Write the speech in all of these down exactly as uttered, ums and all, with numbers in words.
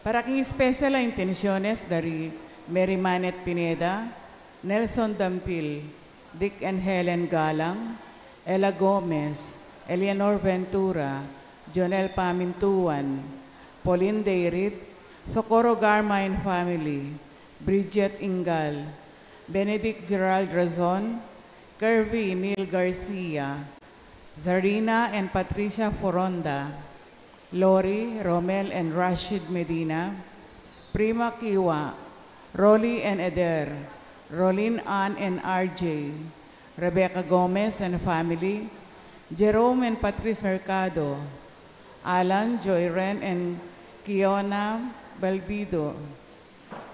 Para king special a intensyones da ri Mary Manette Pineda, Nelson Dampil, Dick and Helen Galang, Ella Gomez, Eleanor Ventura, Jonel Pamintuan, Pauline Deirit, Socorro Garma and family, Bridget Ingal, Benedict Gerald Razon, Kirby Neil Garcia, Zarina and Patricia Foronda, Lori, Romel and Rashid Medina, Prima Kiwa, Rolly and Eder, Rolin Ann and R J, Rebecca Gomez and family, Jerome and Patrice Mercado, Alan, Joy Ren and Kiona Balbido,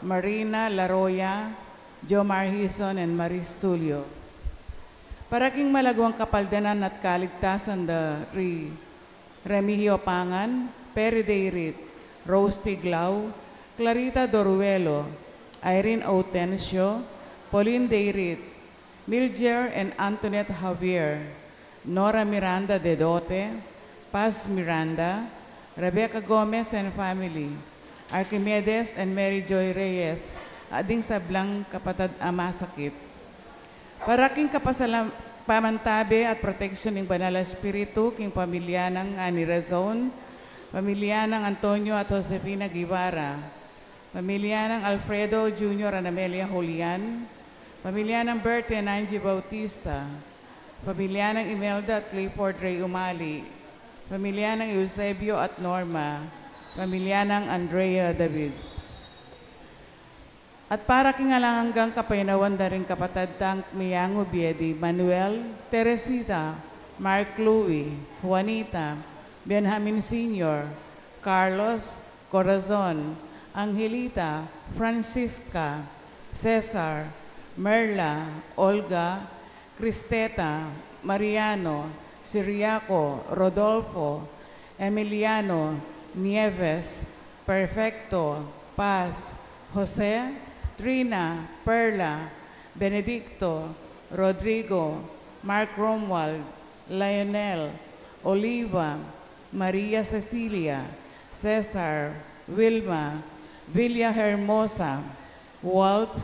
Marina Laroya, Jomar Hison and Maris Tulio. Para king malaguang kapaldanan at kaligtasan da ri Remigio Pangan, Perry Deirit, Rose Tiglao, Clarita Doruelo, Irene Autencio, Pauline Deirit, Milger and Antoinette Javier, Nora Miranda Dedote, Paz Miranda, Rebecca Gomez and family, Archimedes and Mary Joy Reyes, at ding sablang kapatad a masakit. Para king kapasalam-, pamantabe at proteksyon ning Banal a Espiritu, king pamilya nang Annie Razon, pamilya nang Antonio at Josefina Guevara, pamilya nang Alfredo Junior and Amelia Julian, pamilya nang Bert and Angie Bautista, pamilya nang Imelda at Clifford Ray Umali, pamilya nang Eusebio at Norma, pamilya nang Andrea David. At para king alang anggang kapaynawan da ring kapatad tang meyangu bie di Manuel, Teresita, Mark Louie, Juanita, Benjamin Senior, Carlos, Corazon, Angelita, Francisca, Cesar, Merla, Olga, Cristeta, Mariano, Siriaco, Rodolfo, Emiliano, Nieves, Perfecto, Paz, Jose, Trina, Perla, Benedicto, Rodrigo, Mark Romuald, Lionel, Oliva, Maria Cecilia, Cesar, Wilma, Villa Hermosa, Walt,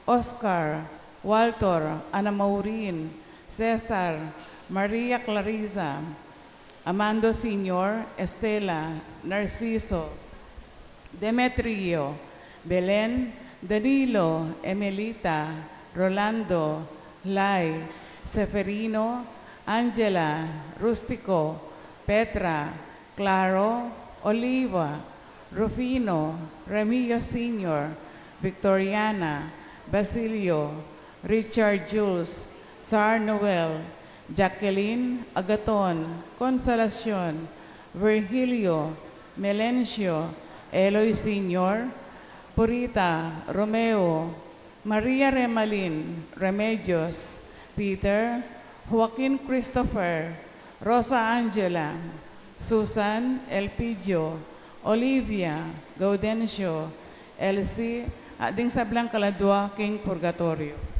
Oscar, Walter, Ana Maureen, Cesar, Maria Clarisa, Amando Senior, Estela, Narciso, Demetrio, Belen, Danilo, Emelita, Rolando, Lai, Seferino, Angela, Rustico, Petra, Claro, Oliva, Rufino, Remigio Senior, Victoriana, Basilio, Richard Jules, Sar Noel, Jacqueline, Agaton, Consolacion, Virgilio, Melencio, Eloy Senior, Purita, Romeo, Maria Remalin, Remedios, Peter, Joaquin Christopher, Rosa Angela, Susan, Elpidio, Olivia, Gaudencio, Elsie, at ding sablang kaladua king purgatorio.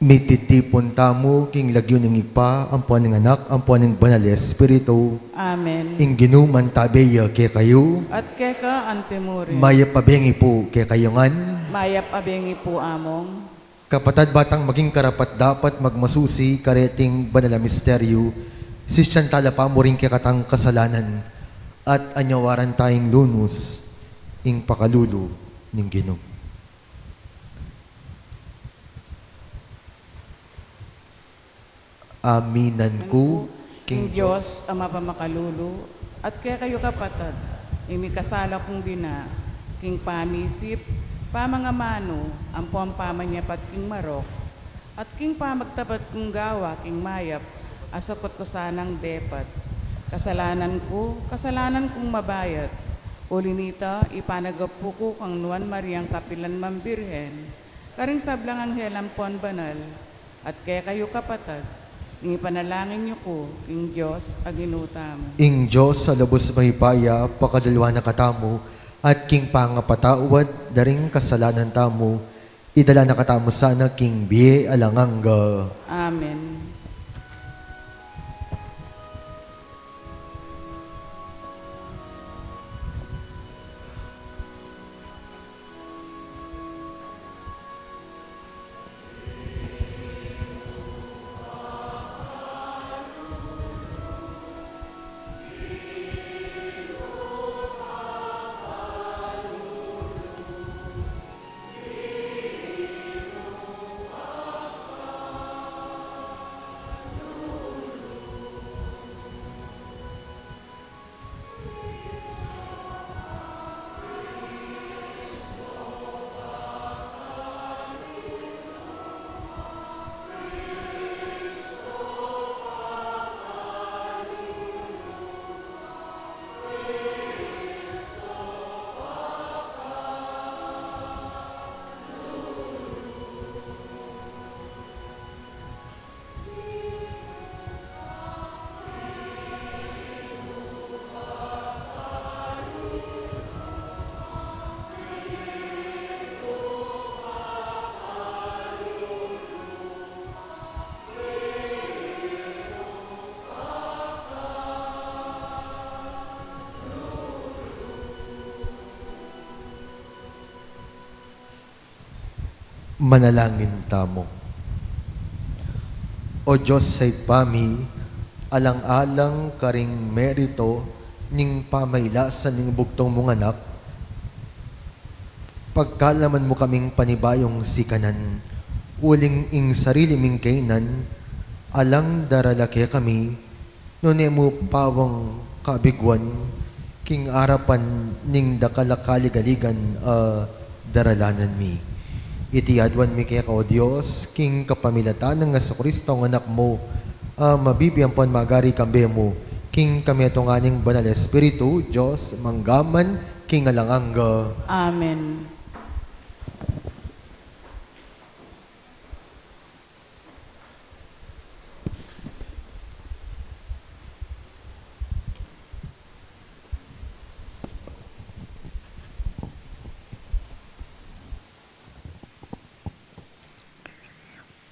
Mititipun tamu king lagyu ning Ibpa, ampo ning Anak, ampo ning Banal a Espiritu. Amen. Ing Ginu mantabe ya kekayu. At keka antimurin. Mayap a bengi pu kekayu ngan. Mayap a bengi pu, Among. Kapatad, ba tang maging karapat-dapat magmasusi kareting banal a misteryu, sisyan tala pa mu ring kekatang kasalanan at anyawaran tayang lunus ing pakalulu ning Ginu. Aminan ku king Dios a mapamakalulu, at kekayu kapatad, ing mikasala kung dina, king pamisip, pamangamanu, ampong pamanyapat king marok, at king pamagtapat kung gawa king mayap, a sakut ku sanang depat. Kasalanan ku, kasalanan kung mabayat. Uli nita, ipanagapu ku kang Nuan Mariang kapilan man Birhen, karing sablang anghel ampong banal, at kekayu kapatad, ing ipanalangin yu ku king Dios a Ginu tamu. Ing Dios a lubus mayupaya, pakaluluan na katamu, at king pangapatawad da ring kasalanan tamu, idala na katamu sana king bie alang angga. Amen. Manalangin tamu. O Dios a Ibpa mi, alang-alang karing merito ning pamailasan ning bugtung mung Anak, pagkalaman mu kaming panibayung sikanan, uling ing sarili ming kainan, alang darala kekami, nune mu pawang kabiguan, king arapan ning dakal a kaligaligan a daralanan mi. Iti aduan mi keka, O Dios, king kapamilatan nang Jesucristo, a Anak mu, a mabibie ampon magari kambe mu, king kametungan ning Banal a Espiritu, Dios, mangga man king alang angga. Amen.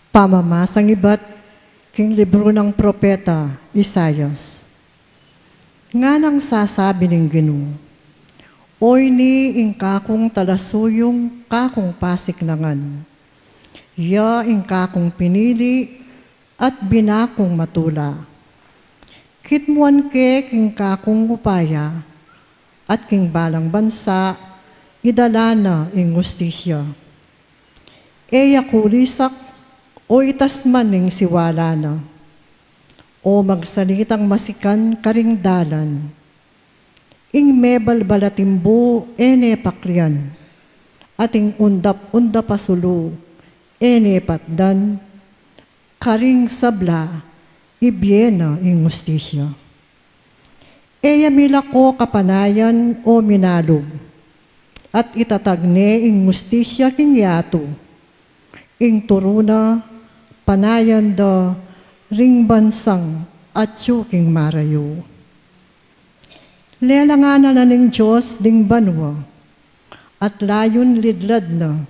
Pamamasang ibat king libru nang propeta Isaias. Nganang sasabi ning Ginu, Oyni ing kakung talasuyung, kakung pasiknangan, ya ing kakung pinili at binakung matula. Kitmuan ke king kakung upaya, at king balang bansa idala na ing hustisya. E ya kulisak o itas man ing siwala na, o magsalitang masikan karing dalan. Ing mebalbal a timbu e ne paklian, at ing undap-undap a sulu e ne patdan, karing sabla ibie na ing hustisya. E ya milako kapanayan o minalub, at itatag ne ing hustisya king yatu. Ing turu na panayan da ring bansang atyu king marayu. Lelangan na la ning Dios ding banua, at layun lidlad na.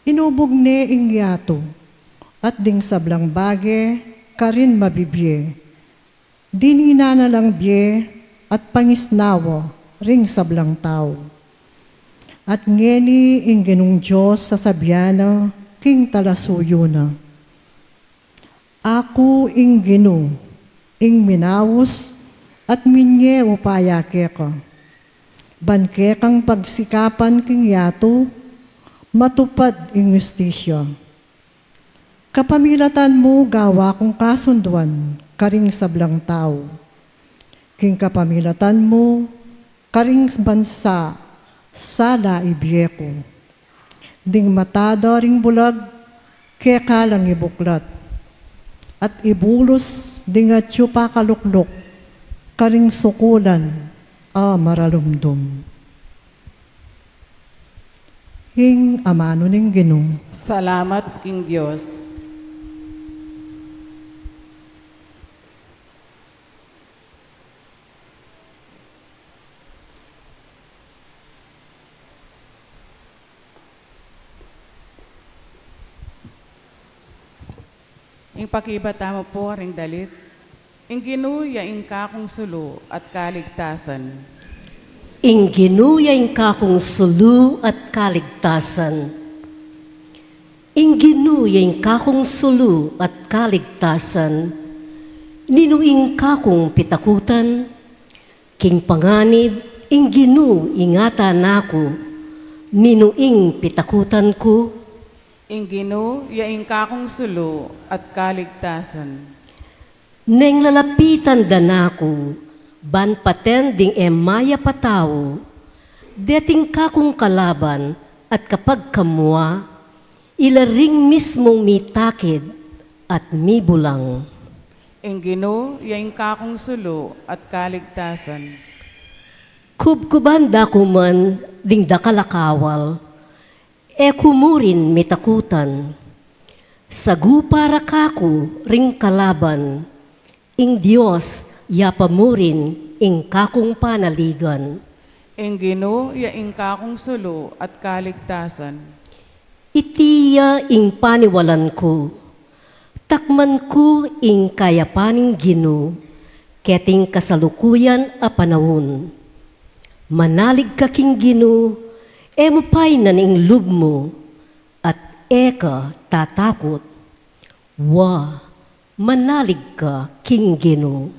Inubug ne ing yatu, At ding sablang bage karin mabibie, dininan na lang bie at pangisnawa ring sablang tau. At ngeni ing Ginung Dios sasabian na king talasuyu na, Aku ing Ginu, ing minaus at minie upaya keka, ban kekang pagsikapan king yatu matupad ing ustisya. Kapamilatan mu gawa kung kasunduan karing sablang tau. King kapamilatan mu karing bansa sala ibie ku. Ding mata da ring bulag keka lang ibuklat, at ibulus ding atyu pakalukluk karing sukulan a maralumdum. Ing amanu ning Ginu. Salamat king Dios. Ing pakibat tamu pu karing dalit. Ing Ginu ya ing kakung sulu at kaligtasan. Ing Ginu ya ing kakung sulu at kaligtasan. Ing Ginu ya ing kakung sulu at kaligtasan. Ninu ing kakung pitakutan? King panganib ing Ginu ingatan na ku. Ninu ing pitakutan ku? Ing Ginu ya ing kakung sulu at kaligtasan. Neng lalapitan da na ku ban paten ding e mayap a tau, deting kakung kalaban at kapagkamua, ila ring mismung mitakid at mibulang. Ing Ginu ya ing kakung sulu at kaligtasan. Kubkuban da ku man ding dakal a kawal, e ku murin mitakutan. Sagupa ra kaku ring kalaban, ing Dios ya pa murin ing kakung panaligan. Ing Ginu ya ing kakung sulu at kaligtasan. Iti ya ing paniwalan ku. Takman ku ing kayapan ning Ginu keting kasalukuyan a panaun. Manalig ka king Ginu, e mu painan ing lub mu, at e ka tatakut. Wa, manalig ka king Ginu.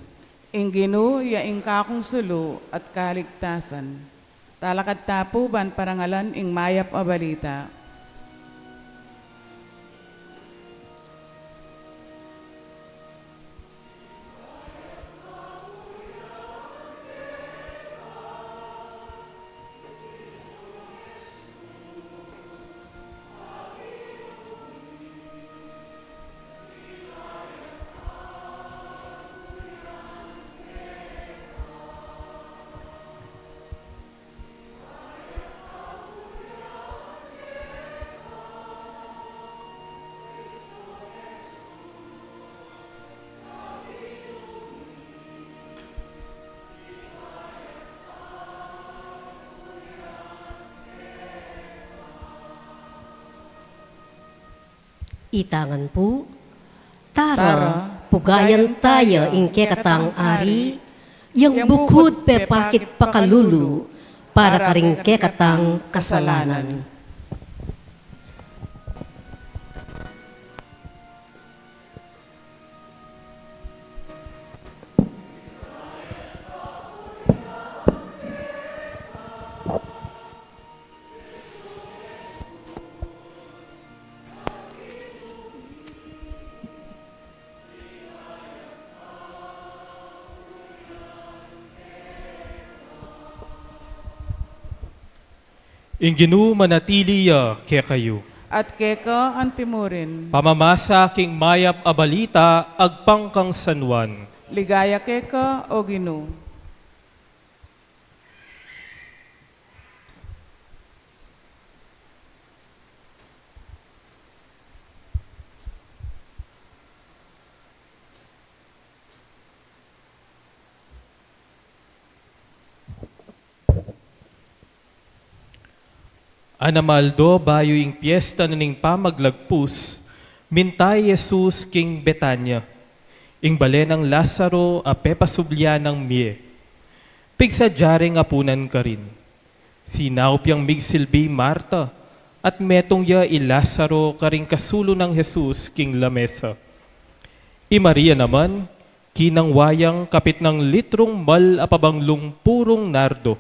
Ing Ginu ya ing kakung sulu at kaligtasan. Talakad ta pu ban parangalan ing mayap a balita. Itangan pu. Tara, tara, pugayan taya ing kekatang Ari, yang bukud pepakit pakalulu para karing kekatang kasalanan. Ing Ginu manatili ya kekayu. At keka anti murin. Pamamasa king mayap a balita agpang kang San Juan. Ligaya keka, O Ginu. Anam a aldo bayu ing piesta na ning Pamaglagpus, Minta i Jesus king Betania, ing bale nang Lazaro a pepasublian nang mie. Pigsadya ring apunan karin. Sinaup yang migsilbi i Marta, at metung ya i Lazaro karing kasulu nang Jesus king lamesa. I Maria naman, kinangwa yang kapitnan litrung mal a pabanglung purung nardo.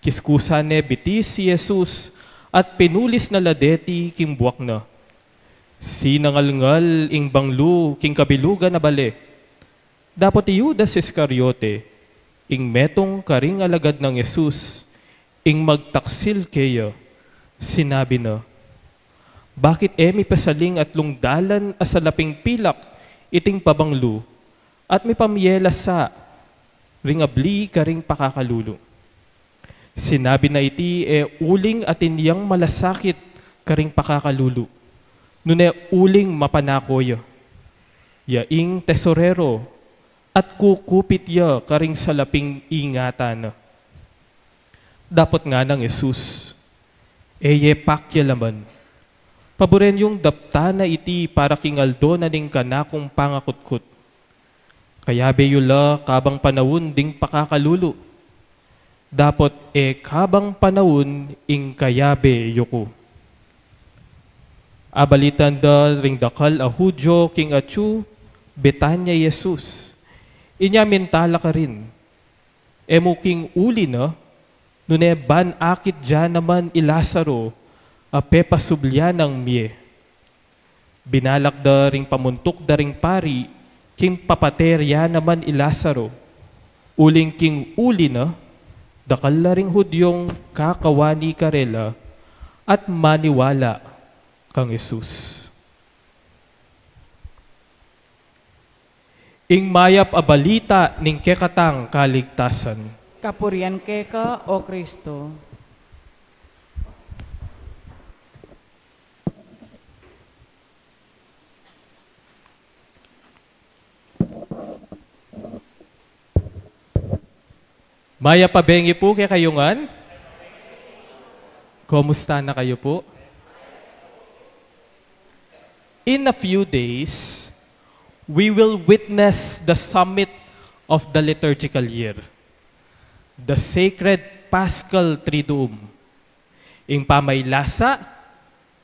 Kiskusan ne bitis i Jesus, at pinulis na la deti king buak na. Sinangalngal ing banglu king kabilugan a bale. Dapot i Judas Iscariote, ing metung karing alagad nang Jesus, ing magtaksil keya, sinabi na, "Bakit e mi pesaling atlung dalan a salaping pilak iting pabanglu, at mipamie la sa ring abli karing pakakalulu?" Sinabi na iti e uling atin yang malasakit karing pakakalulu, nune uling mapanako ya. Ya ing tesorero, at kukupit ya karing salaping ingatan na. Dapot ngana nang Jesus, "E ye pakialaman. Paburen yung daptan na iti para king aldo na ning kanakung pangakutkut. Kayabe yu la kabang panaun ding pakakalulu. Dapot e kabang panaun ing kayabe yu ku." Abalitan da ring dakal a Judio king atyu Betania i Jesus. Inya minta la karin, "E mu king uli na, nune ban akit ya naman i Lazaro a pepasublian nang mie?" Binalak da ring pamuntuk da ring pari king papate ya naman i Lazaro, uling king uli na, dakal la ring Judiong kakawani karela at maniwala kang Jesus. Ing mayap a balita ning kekatang kaligtasan. Kapurian keka, O Kristo. Mayap a bengi pu kekayu ngan. Kumusta na kayu pu? In a few days, we will witness the summit of the liturgical year, the sacred Paschal Triduum, ing pamaylasa,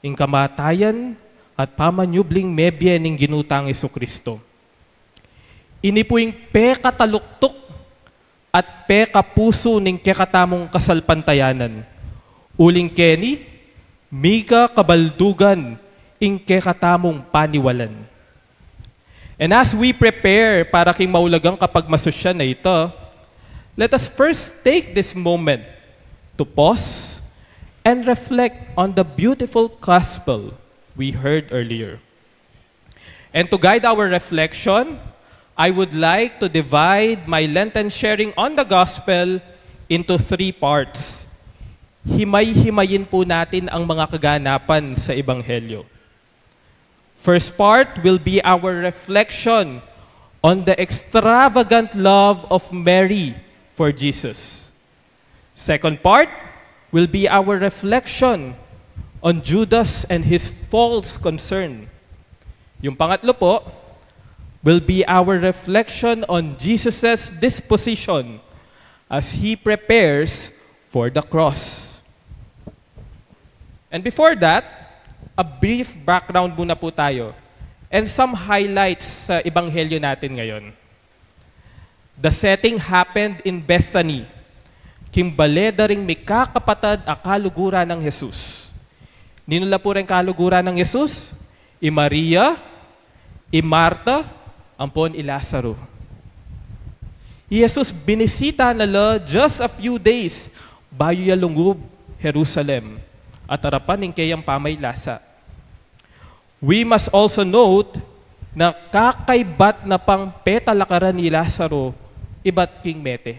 ing kamatayan, at pamanyubling mebie ning Ginu tang Jesucristo. Ini pu ing pekataluktuk at pekapusu ning kekatamung kasalpantayanan. Uling keni, mika kabaldugan ing kekatamung paniwalan. And as we prepare para king maulagang kapagmasusyan a ito, let us first take this moment to pause and reflect on the beautiful gospel we heard earlier. And to guide our reflection, I would like to divide my Lenten sharing on the gospel into three parts. Himay-himayin po natin ang mga kaganapan sa Ebanghelyo. First part will be our reflection on the extravagant love of Mary for Jesus. Second part will be our reflection on Judas and his false concern. Yung pangatlo po will be our reflection on Jesus's disposition as he prepares for the cross. And before that, a brief background muna po tayo and some highlights sa Ebanghelyo natin ngayon. The setting happened in Bethany, king bale da ring mikakapatad a kaluguran nang Jesus. Ninu la pu ring kaluguran nang Jesus? I Maria, i Marta, ampon i Lazaro. I Jesus binisita na la just a few days bayu ya lungub Jerusalem at arapan ing keyang pamaylasa. We must also note na kakaibat na pang petalakaran i Lazaro ibat king mete.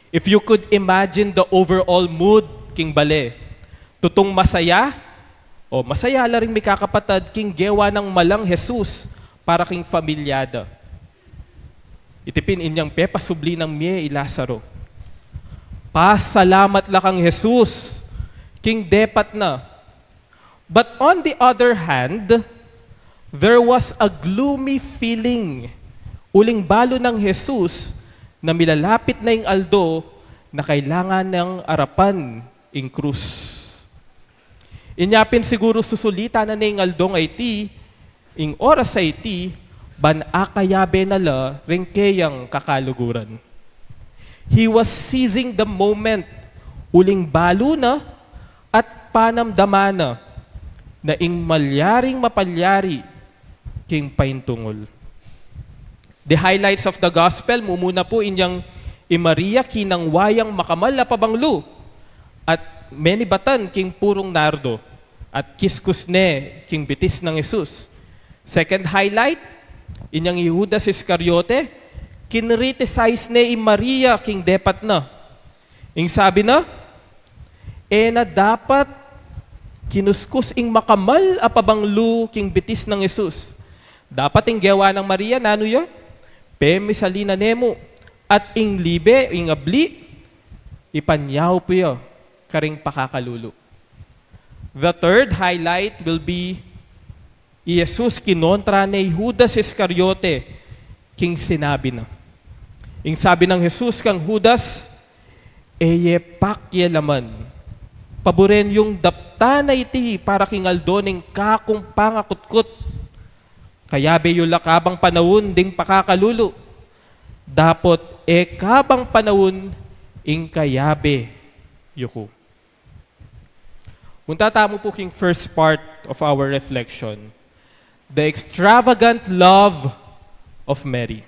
If you could imagine the overall mood king bale, tutung masaya, o masaya la ring mikakapatad king gewa nang malang Jesus para king pamilya da. Iti pin inyang pepasubli nang mie i Lazaro. Pasalamat la kang Jesus king depat na. But on the other hand, there was a gloomy feeling. Uling balu nang Jesus na milalapit na ing aldo na kailangan nang arapan ing krus. Inya pin siguru susulitan na ne ing aldong aiti, ing oras aiti, ban akayabe na la ring keyang kakaluguran. He was seizing the moment, uling balu na at panamdaman na, na ing malyaring mapalyari king paintungul. The highlights of the gospel, mumuna pu inyang i Maria kinangwa yang makamal a pabanglu at menibatan king purung nardo at kiskus ne king bitis nang Jesus. Second highlight, inyang i Judas Iscariote, kinritisize ne i Maria king depat na. Ing sabi na, e na dapat kinuskus ing makamal a pabanglu king bitis nang Jesus. Dapat ing gewa nang Maria, nanu ya? Pemisalin na ne mu, at ing libe, ing abli, ipanyawad pu ya karing pakakalulu. The third highlight will be i Jesus kinontra ne i Judas Iscariote king sinabi na. Ing sabi nang Jesus kang Judas, e ye pakialaman. Paburen yung daptan na iti para king aldo ning kakung pangakutkut. Kayabe yu la kabang panaun ding pakakalulu. Dapot e kabang panaun ing kayabe yu ku. Munta tamu pu king first part of our reflection, the extravagant love of Mary.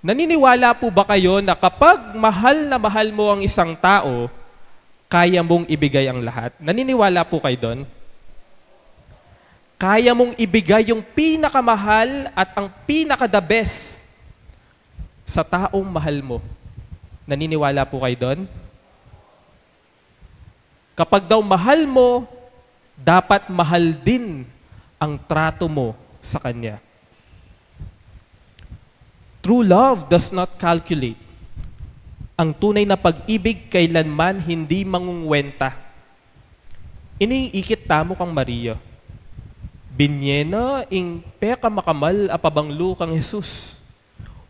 Naniniwala pu ba kayo na kapag mahal na mahal mo ang isang tao, kaya mong ibigay ang lahat? Naniniwala pu kayo dun? Kaya mong ibigay yung pinakamahal at ang pinaka-the best sa taong mahal mo. Naniniwala pu kayo dun? Kapag daw mahal mo, dapat mahal din ang trato mo sa kanya. True love does not calculate. Ang tunay na pag-ibig kailanman hindi mangungwenta. Ini ing ikit tamu kang Maria. Binye na ing pekamakamal a pabanglu kang Jesus.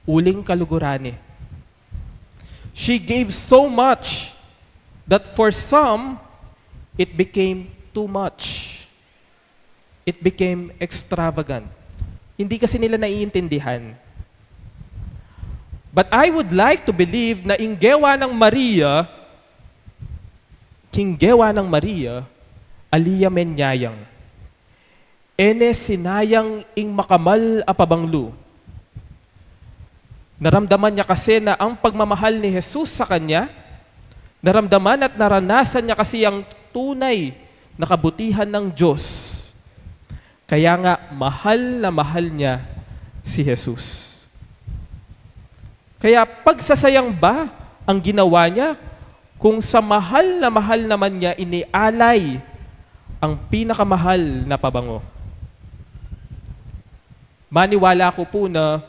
Uling kaluguran ne. She gave so much that for some, it became too much. It became extravagant. Hindi kasi nila naiintindihan. But I would like to believe na ing gewa nang Maria, king gewa nang Maria, ali ya menyayang. E ne sinayang ing makamal a pabanglu. Naramdaman niya kasi na ang pagmamahal ni Jesus sa kanya, naramdaman at naranasan niya kasi ang tunay na kabutihan ng Diyos. Kaya nga, mahal na mahal niya si Jesus. Kaya pagsasayang ba ang ginawa niya kung sa mahal na mahal naman niya inialay ang pinakamahal na pabango? Maniwala ko po na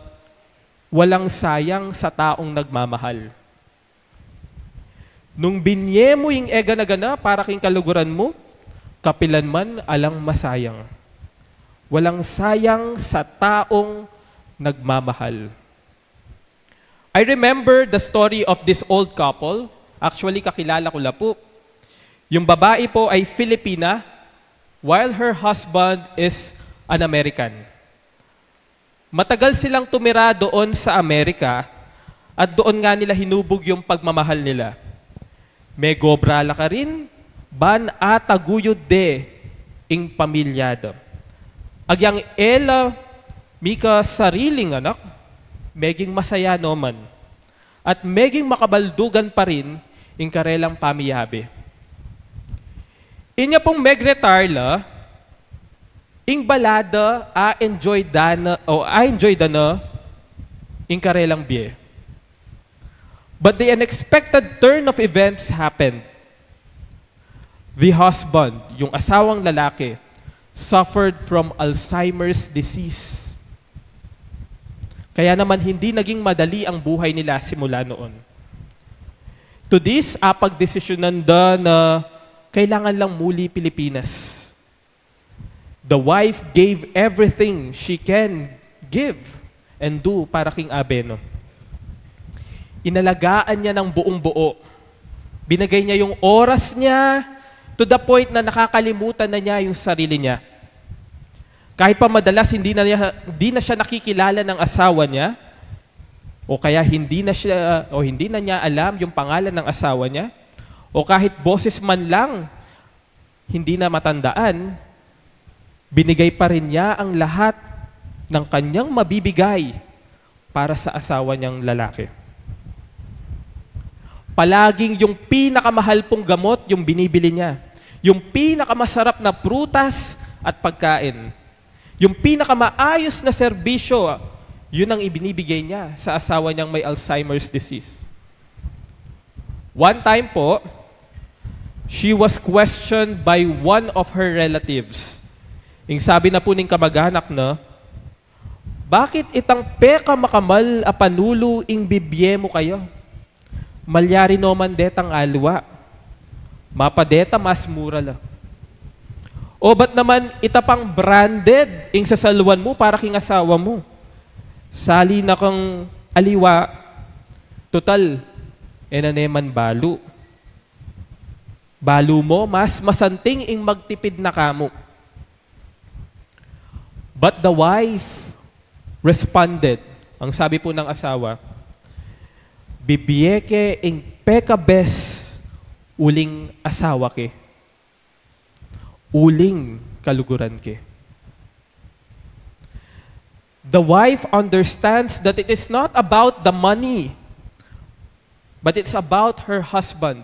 walang sayang sa taong nagmamahal. Nung binye mu ing e gana-gana para king kaluguran mu, kapilan man alang masayang. Walang sayang sa taong nagmamahal. I remember the story of this old couple. Actually, kakilala ko la po. Yung babae po ay Filipina, while her husband is an American. Matagal silang tumira doon sa Amerika at doon nga nila hinubog yung pagmamahal nila. Megobra la karin, ban ataguyud de ing pamilya da. Agyang e la mika sariling anak, meging masaya no man. At meging makabaldugan pa rin ing karelang pamiyabe. Inya pong megretire la, ing bala da a-enjoy da na, o a-enjoy da na ing karelang bie. But the unexpected turn of events happened. The husband, yung asawang lalaki, suffered from Alzheimer's disease. Kaya naman hindi naging madali ang buhay nila simula noon. To this, apagdesisyonan da na kailangan lang muli Pilipinas. The wife gave everything she can give and do para king abe, no? Inalagaan niya ng buong-buo. Binigay niya yung oras niya to the point na nakakalimutan na niya yung sarili niya. Kahit pa madalas hindi na niya, hindi na siya nakikilala ng asawa niya, o kaya hindi na siya, o hindi na niya alam yung pangalan ng asawa niya, o kahit boses man lang hindi na matandaan, binigay pa rin niya ang lahat ng kanyang mabibigay para sa asawa niyang lalaki. Palaging yung pinakamahal pong gamot yung binibili niya. Yung pinakamasarap na prutas at pagkain. Yung pinakamaayos na serbisyo, yun ang ibinibigay niya sa asawa niyang may Alzheimer's disease. One time po, she was questioned by one of her relatives. Ing sabi na po ning kamag-anak na, "Bakit itang peka makamal a panulu ing bibie mu kaya? Malyari no man detang aliwa. Mapadeta mas mura la. O ba't naman ita pang branded ing sasalwan mu para king asawa mu? Sali na kang aliwa, tutal, e na ne man balu. Balu mo, mas masanting ing magtipid na ka mu." But the wife responded, ang sabi po ng asawa, "Bibie ke ing peka best uling asawa ke, uling kaluguran ke." The wife understands that it is not about the money, but it's about her husband.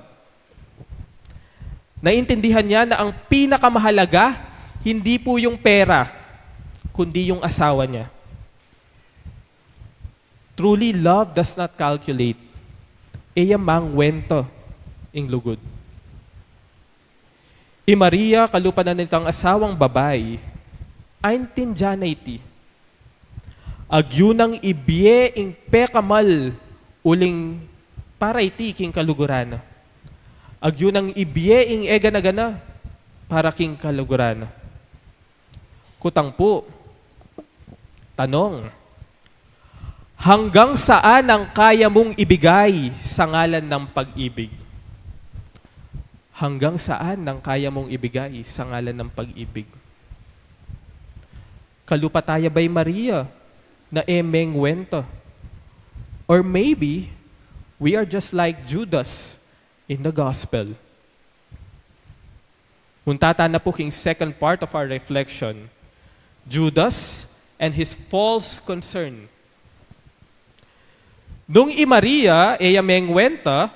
Naintindihan niya na ang pinakamahalaga, hindi po yung pera, kundi yung asawa niya. Truly, love does not calculate. E ya mangwenta ing lugud. I Maria, kalupa na nitang asawang babai, aintindian na iti. Agyu nang ibie ing pekamal uling para iti king kaluguran na. Agyu nang ibie ing e gana-gana para king kaluguran na. Kutang pu, tanong, hanggang saan ang kaya mung ibigay sa ngalan ng pag-ibig? Hanggang saan ang kaya mung ibigay sa ngalan ng pag-ibig? Kalupa taya ba i Maria na e mengwenta? Or maybe, we are just like Judas in the gospel. Munta tana pu king second part of our reflection, Judas and his false concern. Nung i Maria e ya mengwenta,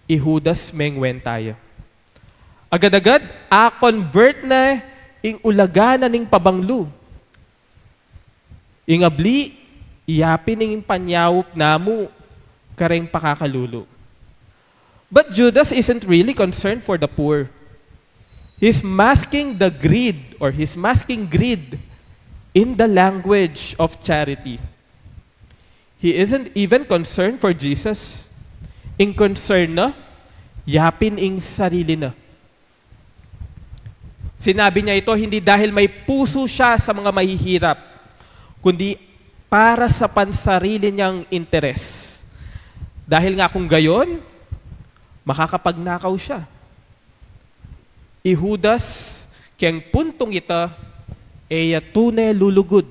i Judas mengwenta ya. Agad-agad, a-convert na ing ulaga na ning pabanglu. Ing abli, yapin ing panyaup na mu kareng pakakalulu. But Judas isn't really concerned for the poor. He's masking the greed, or he's masking greed in the language of charity. He isn't even concerned for Jesus. Ing concern na, yapin ing sarili na. Sinabi niya ito hindi dahil may puso siya sa mga mahihirap, kundi para sa pansarili niyang interes. Dahil nga kung gayon, makakapagnakaw siya. I Judas, keng puntong ita, e ya tune lulugud,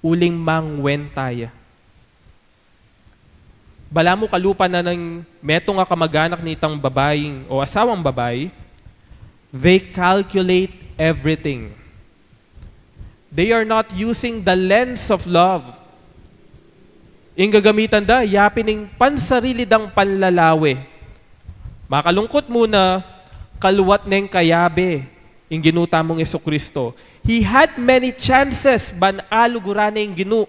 uling mangwenta ya. Balamu kalupa na ning metung a kamag-anak nitang babaing o asawang babai, they calculate everything. They are not using the lens of love. Ing gagamitan da, yapin ing pansarili dang panlalawe. Makalungkut mu na, kaluat neng kayabe ing Ginu tamung Jesucristo. He had many chances ban aluguran ne ing Ginu.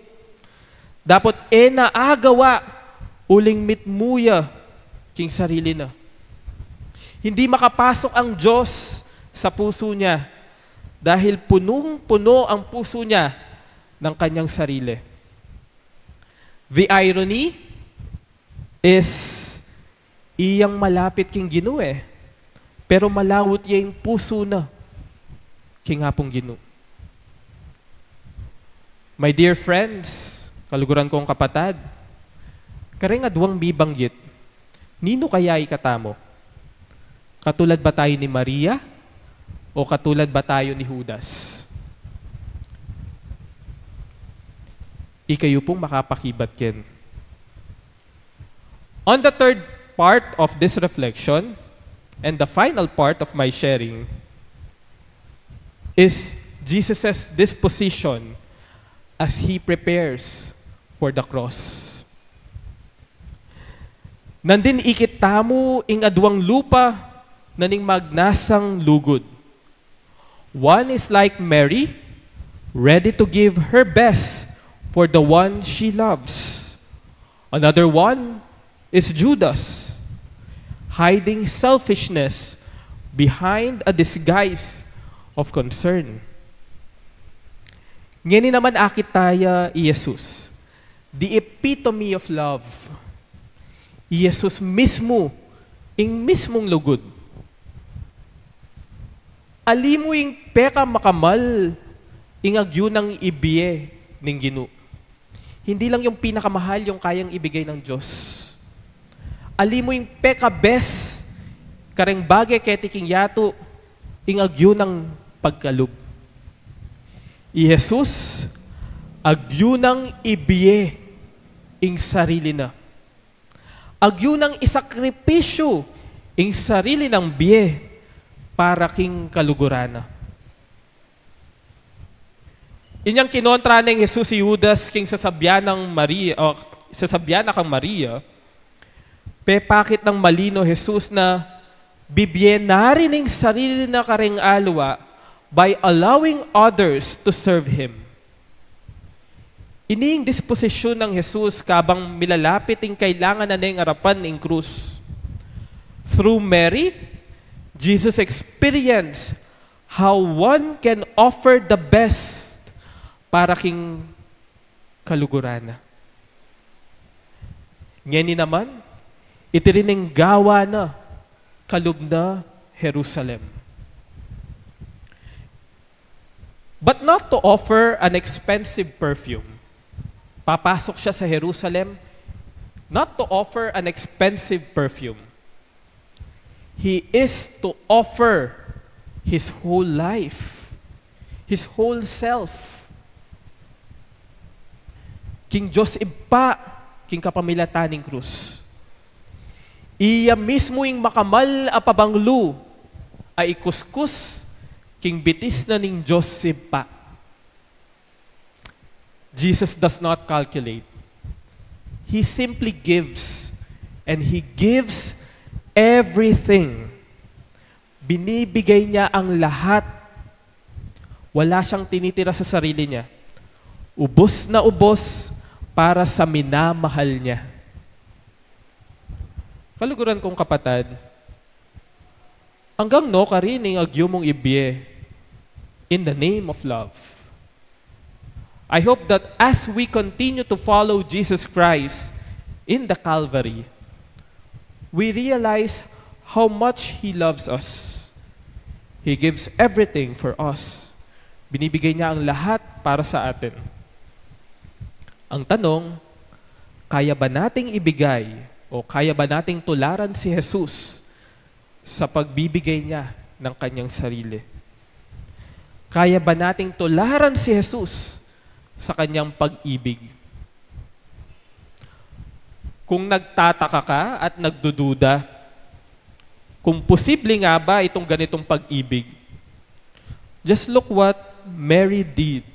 Dapot e na agawa, uling mitmu ya king sarili na. Hindi makapasok ang Diyos sa puso niya dahil punong-puno ang puso niya ng kanyang sarili. The irony is, iyang malapit king Ginu e. Pero malawut ya ing pusu na king Apung Ginu. My dear friends, kaluguran kong kapatad, kareng aduang mibanggit, ninu kaya ikatamu? Katulad ba tayo ni Maria o katulad ba tayo ni Judas? Ikayu pung makapakibat ken. On the third part of this reflection, and the final part of my sharing, is Jesus' disposition as he prepares for the cross. Nandin ikit tamu ing aduang lupa na ning magnasang lugud. One is like Mary, ready to give her best for the one she loves. Another one is Judas, hiding selfishness behind a disguise of concern. Ngeni naman akit taya i Jesus, the epitome of love. I Jesus mismu, ing mismung lugud. Ali mu ing pekamakamal ing agyu nang ibie ning Ginu. Hindi lang yung pinakamahal yung kayang ibigay ng Diyos. Ali mu ing peka-best kareng bage keti king yatu, ing agyu nang pagkalub. I Jesus, agyu nang ibie ing sarili na. Agyu nang isakripisyu ing sarili nang bie para king kaluguran na. Inyang kinontra neng Jesus i Judas king sasabyan nang Maria, o sasabyan na kang Maria, pepakit nang malino Jesus na bibie na rin ing sarili na kareng aliwa by allowing others to serve him. Ini ing disposisyun nang Jesus kabang milalapit ing kailangan na neng arapan ing krus. Through Mary, Jesus experienced how one can offer the best para king kaluguran na. Ngeni naman, iti rin ing gawa na kalub na Jerusalem. But not to offer an expensive perfume. Papasok siya sa Jerusalem, not to offer an expensive perfume. He is to offer his whole life, his whole self, king Dios Ibpa, king kapamilatan ning krus. Iya mismu ing makamal a pabanglu a ikuskus king bitis na ning Dios Ibpa. Jesus does not calculate. He simply gives, and he gives everything. Binibigay niya ang lahat. Wala siyang tinitira sa sarili niya. Ubos na ubos para sa minamahal niya. Kaluguran kong kapatad, anggang no karin ing agyu mung ibie in the name of love? I hope that as we continue to follow Jesus Christ in the Calvary, we realize how much He loves us. He gives everything for us. Binibigay niya ang lahat para sa atin. Ang tanong, kaya ba nating ibigay o kaya ba nating tularan si Jesus sa pagbibigay niya ng kanyang sarili? Kaya ba nating tularan si Jesus sa kanyang pag-ibig? Kung nagtataka ka at nagdududa kung posible nga ba itong ganitong pag-ibig, just look what Mary did.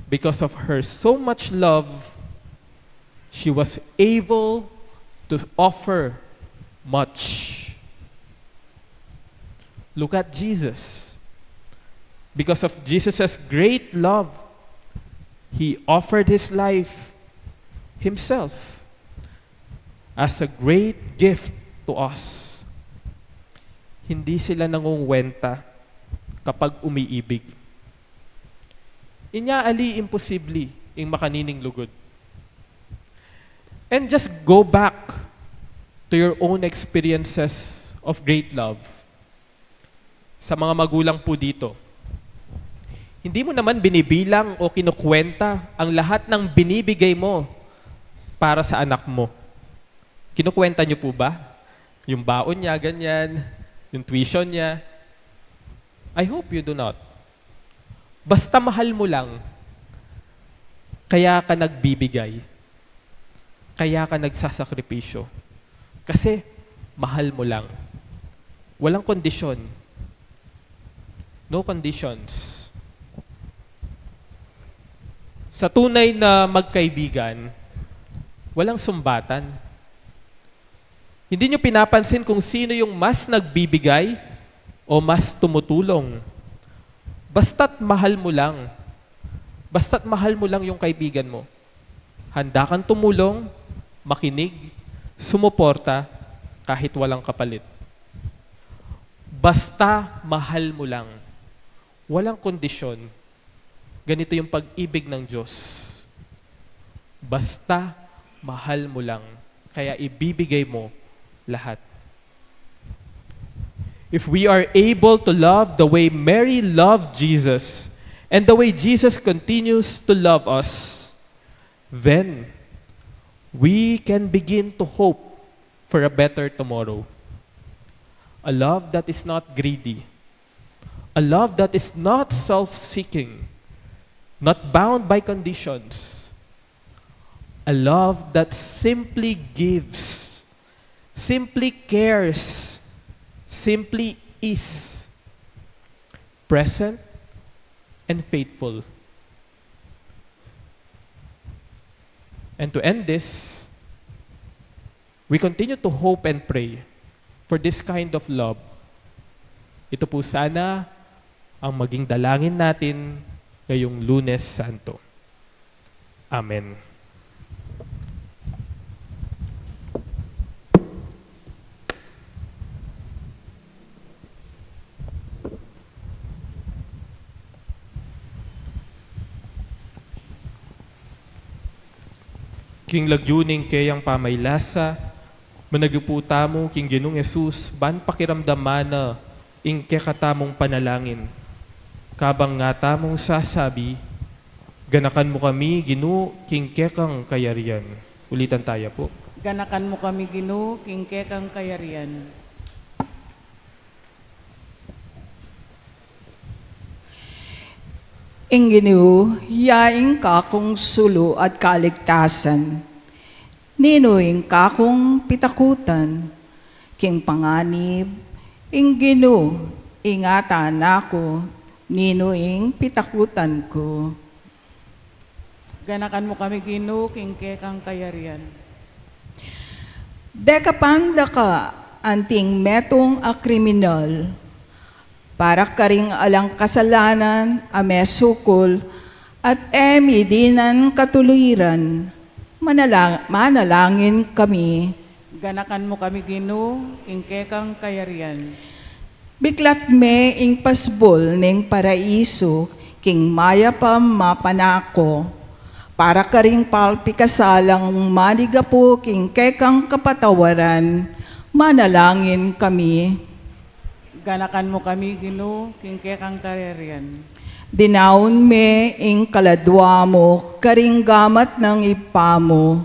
Because of her so much love, she was able to offer much. Look at Jesus. Because of Jesus' great love, he offered his life himself as a great gift to us. Hindi sila nangungwenta kapag umiibig. Inya ali imposible ing makanining lugud. And just go back to your own experiences of great love. Sa mga magulang po dito, hindi mo naman binibilang o kinukwenta ang lahat ng binibigay mo para sa anak mo. Kinukwenta niyo po ba? Yung baon niya, ganyan, yung tuition niya. I hope you do not. Basta mahal mo lang, kaya ka nagbibigay, kaya ka nagsasakripisyo. Kasi mahal mo lang. Walang kondisyon. No conditions. Sa tunay na magkaibigan, walang sumbatan. Hindi nyo pinapansin kung sino yung mas nagbibigay o mas tumutulong. Basta't mahal mo lang. Basta't mahal mo lang yung kaibigan mo. Handa kang tumulong, makinig, sumuporta, kahit walang kapalit. Basta mahal mo lang. Walang kondisyon. Ganito yung pag-ibig ng Diyos. Basta mahal mo lang, kaya ibibigay mo lahat. If we are able to love the way Mary loved Jesus and the way Jesus continues to love us, then we can begin to hope for a better tomorrow. A love that is not greedy. A love that is not self-seeking, not bound by conditions. A love that simply gives, simply cares, simply is present and faithful. And to end this, we continue to hope and pray for this kind of love. Ito po sana ang maging dalangin natin ngayong Lunes Santo. Amen. King lagyu ning keyang pamaylasa, managipu tamu king Ginung Jesus ban pakiramdaman na ing kekatamung panalangin. Kabang nga tamung sasabi, "Ganakan mu kami, Ginu, king kekang kayarian." Ulitan taya pu. Ganakan mu kami, Ginu, king kekang kayarian. Ing Ginu, ya ing kakung sulu at kaligtasan. Ninu ing kakung pitakutan? King panganib, ing Ginu, ingatan na ku, ninu ing pitakutan ku. Ganakan mu kami, Ginu, king kekang kayarian. Dekapan da ka anting metung a kriminal, para karing alang kasalanan a mesukul at e mi dinan katuliran, manala-, manalangin kami. Ganakan mu kami, Ginu, king kekang kayarian. Biklat me ing pasbul ning paraisu king mayap a mapanako, para karing palpikasalang manigapu king kekang kapatawaran, manalangin kami. Ganakan mu kami, Ginu, king kekang kayarian. Dinaun me ing kaladua mu karing gamat nang Ibpa mu,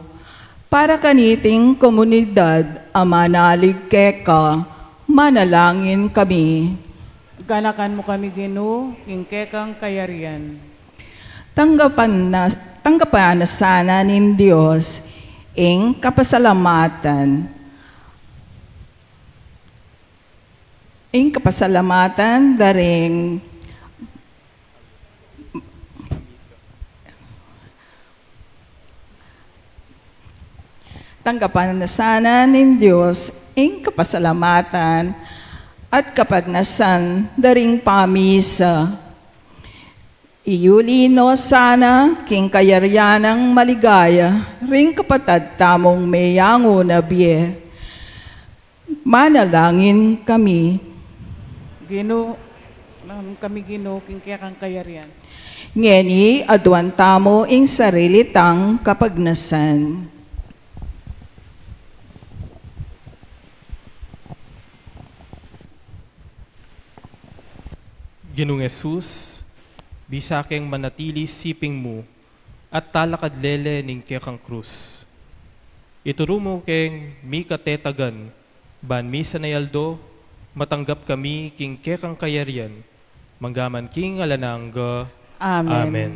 para kaniting komunidad a manalig keka, manalangin kami. Ganakan mu kami, Ginu, king kekang kayarian. Tanggapan na, tanggapan na sana ning Dios ing kapasalamatan. Ing kapasalamatan da ring Tanggapan na sana ning Dios ing kapasalamatan at kapagnasan da ring pamisa. Iyuli no sana king kayarian nang maligaya ring kapatad tamung meyangu na bie. Manalangin kami. Ginu, manalangin kami, Ginu, king kekang kayarian. Ngeni aduan tamu ing sarili tang kapagnasan. Ginung Jesus, bisa keng manatili siping mu at talakad lele ning kekang krus. Ituru mu keng mikatetagan, ban misan a aldo, matanggap kami king kekang kayarian, manggaman king alang angga. Amen. Amen.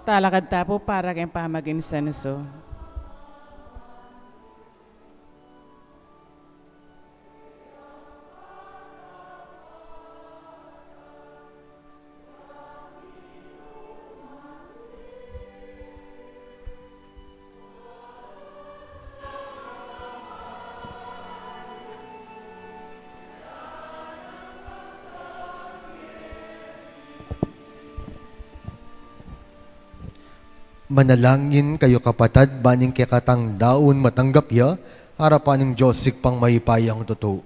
Talakad ta pu para king pamaginsenso. Manalangin kayu, kapatad, ban ing kekatang daun matanggap ya arapan ning Dios Ibpang mayupayang tutu.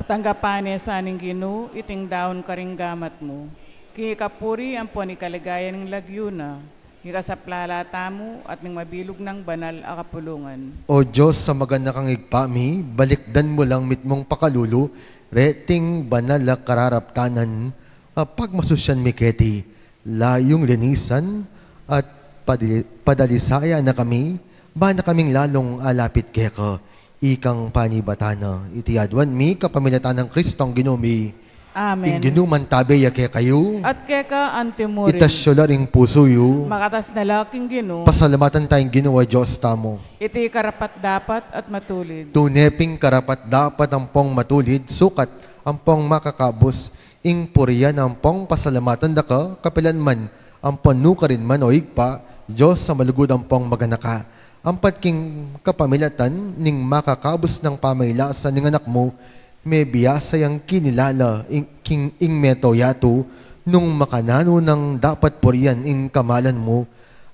Tanggapan ne sa ning Ginu iting daun karing gamat mu, king ikapuri ampon ikaligaya ning lagyu na, king kasaplalan tamu at ning mabilug nang banal a kapulungan. O Dios, a maganakang Ibpa mi, balikdan mu lang mitmung pakalulu reting banal a kararaptanan, a pagmasusyan mi keti, layung linisan at padali-, padalisayan na kami, ban na kaming lalung alapit keka. Ikang panibatan na iti aduan mi kapamilatan nang Kristong Ginu mi. Amen. Ing Ginu mantabe ya kekayu. At keka antimurin. Itas yu la ring pusu yu. Makatas na la king Ginu. Pasalamatan taya ing Ginu a Dios tamu. Iti karapat-dapat at matulid. Tune pin karapat-dapat ampong matulid, sukat ampong makakabus ing purian ampong pasalamatan da ka, kapilan man ampon nukarin man, o Ibpa, Dios a malugud ampong maganaka. Ampat king kapamilatan ning makakabus nang pamailasan ning Anak mu, Mebiasa yang kinilala ing, king, ing meto yatu, nung makananu nang dapat purian ing kamalan mu,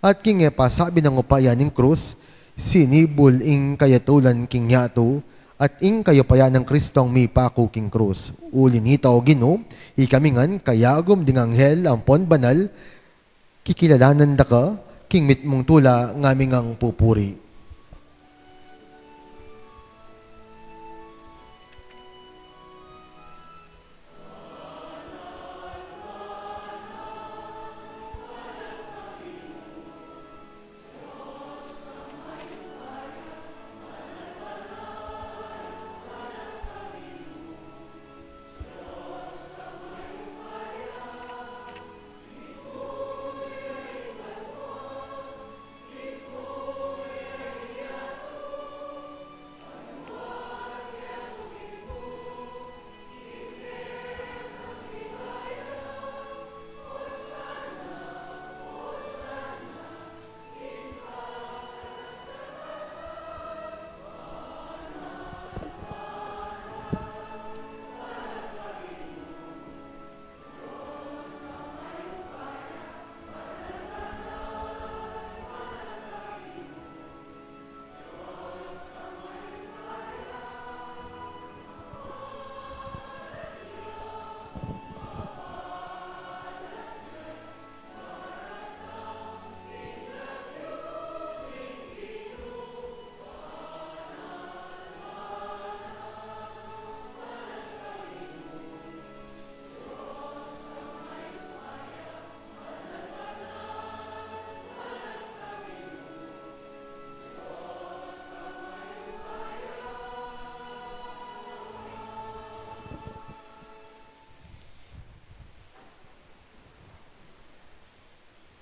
at king e pasabi nang upaya ning krus, sinibul ing kayatulan king yatu, at ing kayupayan nang Kristong mipaku king krus. Uli nita, O Ginu, ikami ngan kayagum ding anghel ampon banal, kikilalanan da ka, king mitmung tula ngamin ngang pupuri.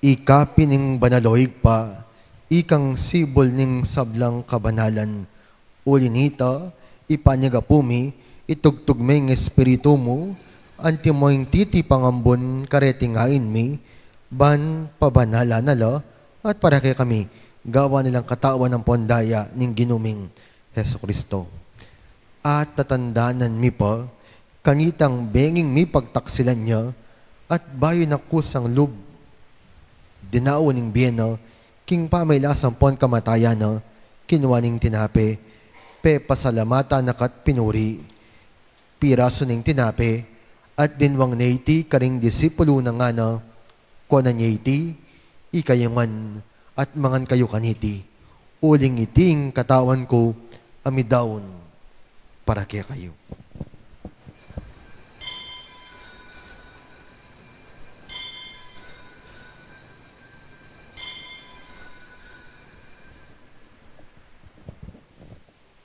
Ika pin ing banal, o Ibpa, ikang sibul ning sablang kabanalan. Uli nita, ipanyawad mi, itugtug me ing Espiritu mu, antimo ing titi pangambun kareti ngain mi, ban pabanalan na la, at para kekami, gawan na lang katawan ampon daya ning Ginu ming Jesucristo. At tatandanan mi pa, kanitang benging mipagtaksilan ya, at bayu na kusang lub, dinaun ing bie na, king pamailas ampon kamatayan na, kinua ne ing tinape, pepasalamatan na ka't pinuri, pirasu ne ing tinape, at dinwang ne iti karing disipulu na ngana, kuanan ye iti, ikayu ngan, at mangan kayu kaniti, uling iti ing katawan ku, a midaun para kekayu.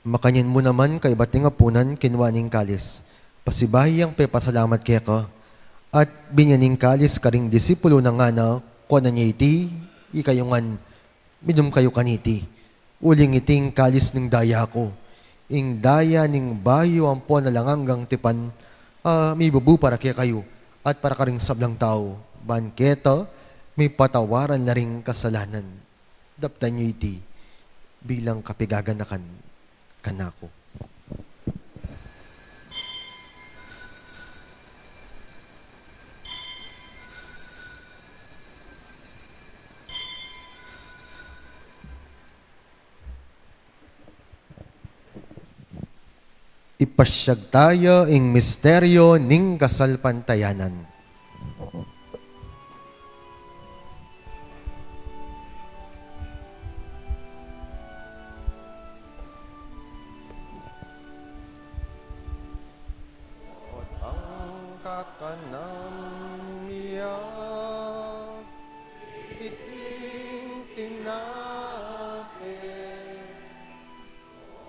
Makanyan mu naman kaybat ning apunan, kinua ne ing kalis, pasibayu yang pepasalamat keka, at binie ne ing kalis karing disipulu na ngana, kuanan ye iti, ikayu ngan, minum kayu kaniti, uling iti ing kalis ning daya ku, ing daya ning bayu ampon alang anggang tipan, a mibubu para kekayu, at para karing sablang tau, ban keta mipatawaran la ring kasalanan. Daptan yu iti bilang kapigaganakan kanaku. Ipasyag taya ing misteryo ning kasalpantayanan. At ang kakanan niya, iting tinape,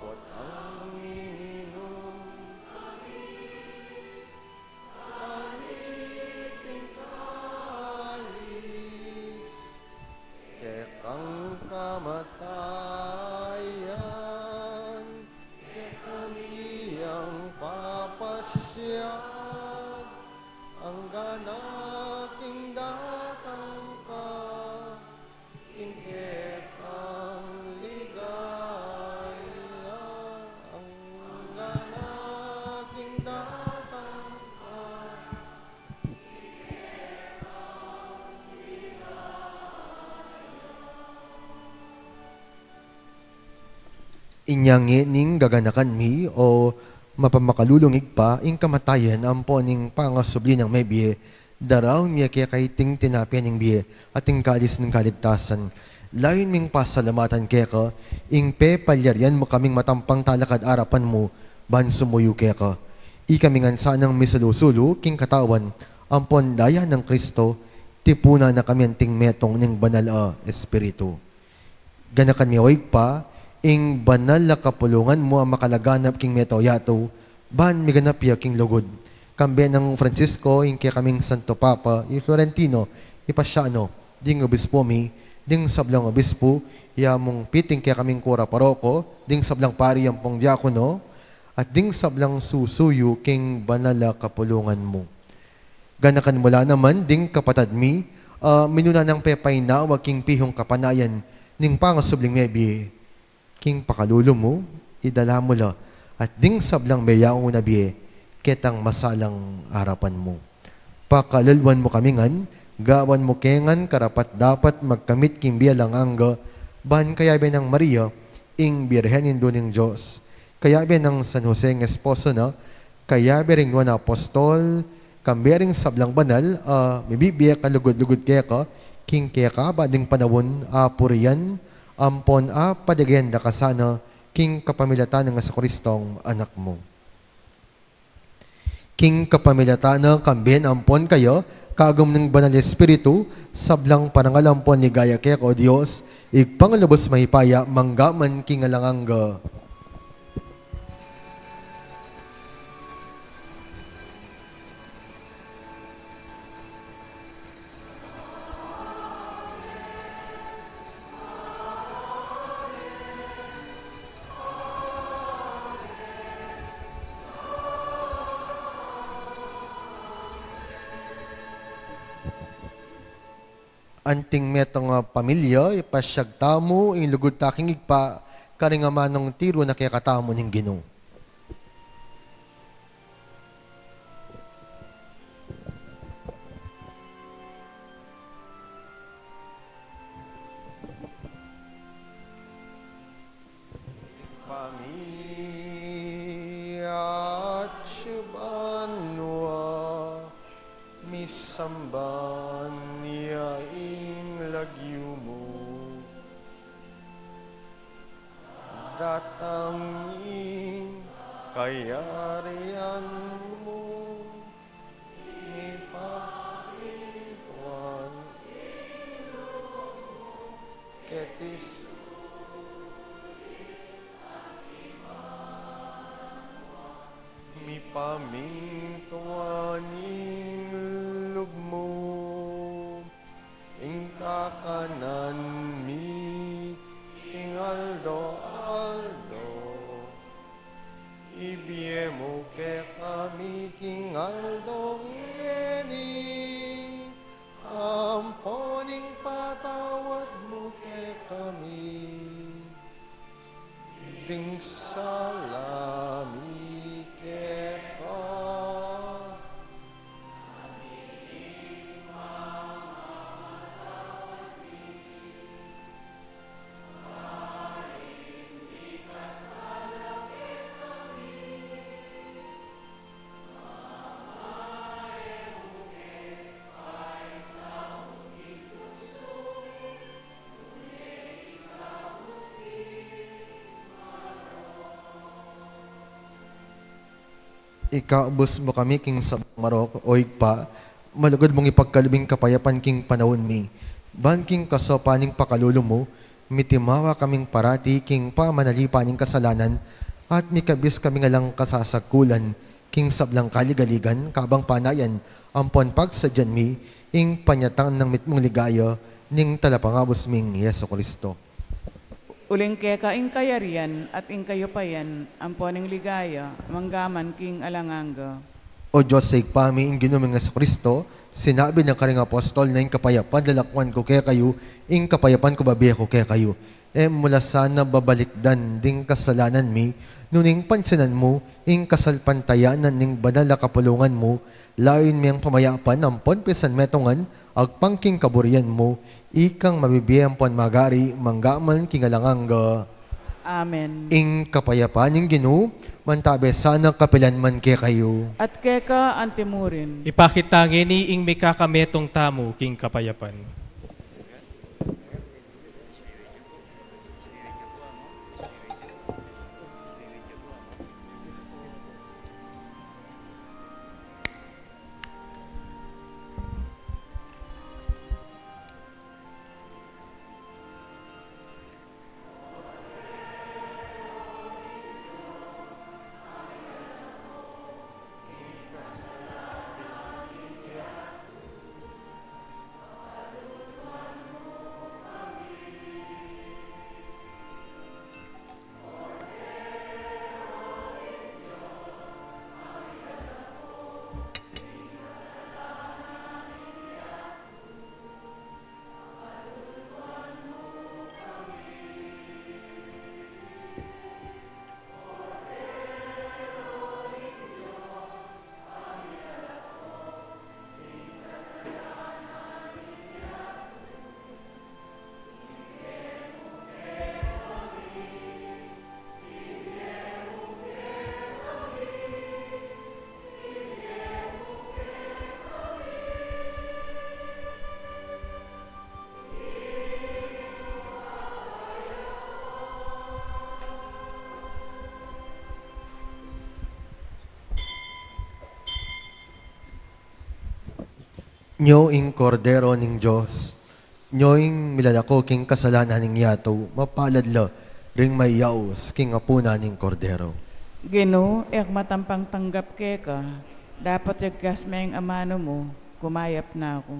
at ang ininum kaniting kalis, kekang kamatayan, kekami yang papasyag, angga Inya ngening gaganakan mi, o mapamakalulung Ibpa, ing kamatayan ampo ning pangasubli nang mebie, daraun mi keka iting tinape ning bie at ing kalis ning kaligtasan. Layun ming pasalamatan keka ing pepalyarian mu kaming matampang talakad arapan mu ban sumuyu keka. Ikami ngan sanang misulu-sulu king katawan ampon daya nang Kristo, tipunan na kami anting metung ning Banal a Espiritu. Ganakan mi, o Ibpa, ing banal a kapulungan mu a makalaganap king meto yatu, ban miganap ya king lugud. Kambe nang Francisco, ing kekaming Santo Papa, i Florentino, i Pasiano, ding obispo mi, ding sablang obispo, ya mung piting kekaming kura paroko, ding sablang pari ampong diakono, at ding sablang susuyu king banal a kapulungan mu. Ganakan mu la naman ding kapatad mi, a minuna nang pepainawa king pihung kapanayan ning pangasubling mebie. King pakalulu mu, idala mu la, at ding sablang meyaun a bie, ketang masalang arapan mu. Pakalalwan mu kami ngan, gawan mu ke ngan karapat-dapat magkamit king bie alang angga, ban kayabe nang Maria, ing Birhen Indu ning Dios, kayabe nang San Jose ing esposo na, kayabe ring nuan a apostol, kambe ring sablang banal a mibibie kalugud-lugud keka, king kekaba ding panaun a purian ampon a paligayan da ka sana, king kapamilatan nang Jesucristong Anak mu. King kapamilatan na, kambe na ampon kaya, kagum ning Banal Espiritu, sablang parangal ampon ligaya keka, o Dios, Ibpang lubus mayupaya, mangga man king alang angga. Anting metung a pamilya, ipasyag tamu ing lugud ta king Ibpa, karing amanung tiru na kekatamu ning Ginu. Ibpa mi, atsu ka banua, misamban ya ing lagyu mu. Datang ing kayarian mu. Mipamintuan keti sulip anti banua. Mipamintuan ing lub mu. Ing kakanan mi king aldo-aldo ibie mu kekami king aldo ngeni, ampon ing patawad mu kekami ding sala mi keka. Ikabus mu kami king sablang marok, o Ibpa, malugud mung ipagkalub ing kapayapan king panaun mi. Ban king kasaupan ning pakalulu mu, mitimawa kaming parati king pamanalipan ning kasalanan, at mikabus kaming alang kasasagkulan, king sablang kaligaligan, kabang panayan, ampon pagsadyan mi, ing panyatang nang mitmung ligaya, ning Talapangabus ming Jesucristo. Uling keka ing kayarian, at ing kayupayan, ampon ing ligaya, mangga man king alang angga. O Dios a Ibpa mi, ing Ginu ming Jesucristo, sinabi na karing apostol na ing kapayapan lalakwan ku kekayu, ing kapayapan ku babie ku kekayu. E mu la sana babalikdan ding kasalanan mi, nune pansinan mu ing kasalpantayanan ning banal a kapulungan mu, layun mi ing pamayapan ampon pisanmetungan, agpang king kaburian mu, ikang mabibie ampon magari, mangga man king alang angga. Amen. Ing kapayapan ning Ginu mantabe sana kapilan man kekayu. At keka antimurin. Ipakit ta ngeni ing mikakametung tamu king kapayapan. Nyo ing Kordero ning Dios, nyo ing milalako king kasalanan ning yatu, mapalad la ring mayaus king apunan ning Kordero. Ginu, e ku matampang tanggap keka, dapot ikyas me ing amanu mu, kumayap na ku.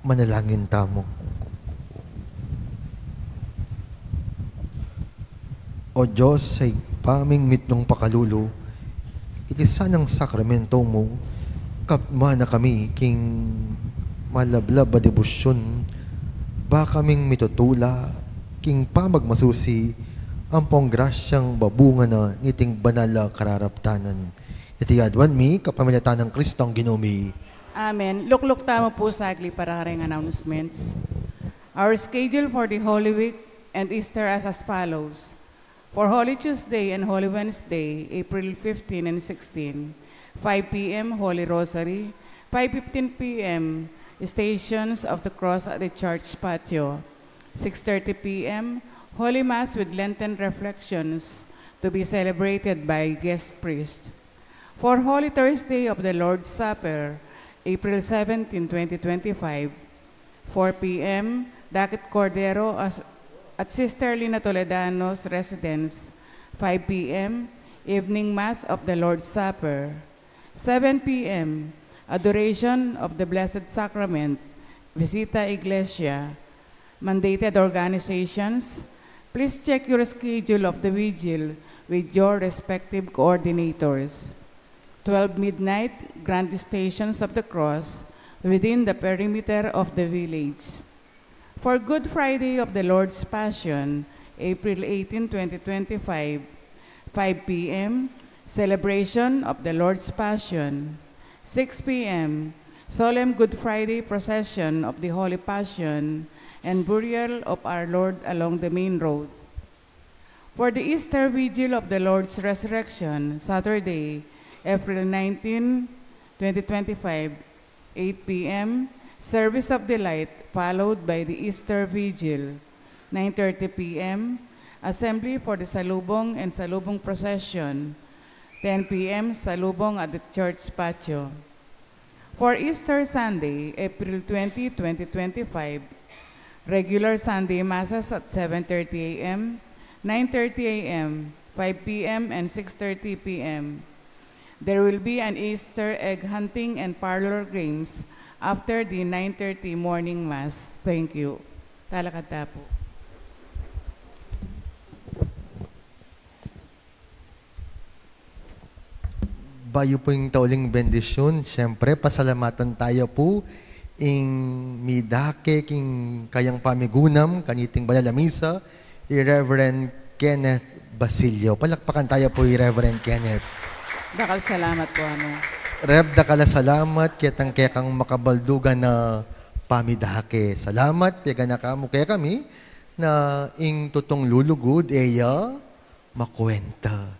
Manalangin tamu. O Dios, Ibpa ming mitmung pakalulu, iti sanang sakramento mu, kapma na kami king malablab a debosyun, ba kaming mitutula king pamagmasusi ampong grasyang babungan na niting banal a kararaptanan. Iti aduan mi kapamilatan nang Kristong Ginu mi. Amen. Lukluk tamu pu sagli para karing announcements. Our schedule for the Holy Week and Easter as, as follows. For Holy Tuesday and Holy Wednesday, April fifteen and sixteen, five p.m. Holy Rosary, five fifteen p.m. Stations of the Cross at the Church Patio, six thirty p.m. Holy Mass with Lenten reflections to be celebrated by guest priest. For Holy Thursday of the Lord's Supper, April seventeen, twenty twenty-five, four p.m., Dakit Cordero as-, at Sister Lina Toledano's residence, five p.m., evening Mass of the Lord's Supper, seven p.m., Adoration of the Blessed Sacrament, Visita Iglesia, mandated organizations, please check your schedule of the vigil with your respective coordinators. Twelve midnight, Grand Stations of the Cross within the perimeter of the village. For Good Friday of the Lord's Passion, April eighteen, twenty twenty-five, five p.m., celebration of the Lord's Passion. Six p.m., Solemn Good Friday procession of the Holy Passion and burial of our Lord along the main road. For the Easter Vigil of the Lord's Resurrection, Saturday, April nineteen, twenty twenty-five, eight p.m., service of the light, followed by the Easter Vigil, nine thirty p.m., assembly for the Salubong and Salubong procession, ten p.m., Salubong at the church patio. For Easter Sunday, April twenty, twenty twenty-five, regular Sunday Masses at seven thirty a.m., nine thirty a.m., five p.m., and six thirty p.m. There will be an Easter egg hunting and parlor games after the nine thirty morning Mass. Thank you. Talakad ta pu. Bayu pu ing tauling bendisyun, siyempre, pasalamatan taya pu ing midake king kayang pamigunam kaniting banal a misa, i Reverend Kenneth Basilio. Palakpakan taya pu i Reverend Kenneth. Dakal salamat pu, Amo. Rev, dakal a salamat ketang kekang makabaldugan a pamidake. Salamat, peganaka mu kekami na ing tutung lulugud, e ya makuwenta.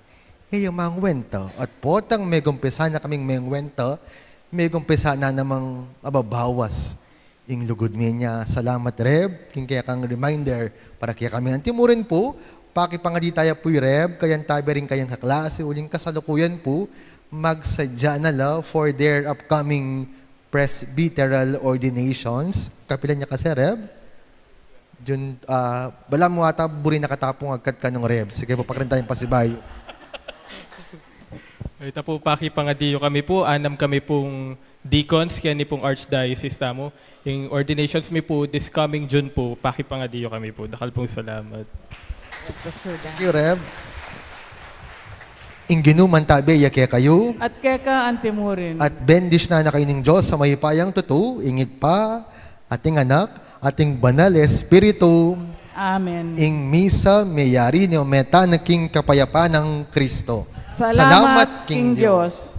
E ya mangwenta. At potang megumpisa na kaming mengwenta, megumpisa na namang ababawas ing lugud mi. Nya, salamat, Rev, king kekang reminder para kekami. Antimurin pu, pakipangadi taya pu i Rev, kayang tabe ring kayang kaklase, uling kasalukuyan pu, magsadya na la for their upcoming presbyteral ordinations. Kapilan ya kasi, Rev? Jun, ah, balamu ata buri na katapung agkat kanung Rev. Sige pu, pakrinta ing pasibayu. Ita pu, pakipangadi yu kami pu, anam kami pung deacons keni pung archdiocese tamu. Ing ordinations mi pu this coming June pu, pakipangadi yu kami pu. Dakal pung salamat. Thank you, Rev. Ing Ginu mantabe ya kekayu. At keka antimurin. At bendisyunan na kayu ning Dios a mayupayang tutu, ing Ibpa, at ing Anak, at ing Banal a Espiritu. Amen. Ing misa meyari ne o meta na king kapayapan nang Kristo. Salamat king Dios.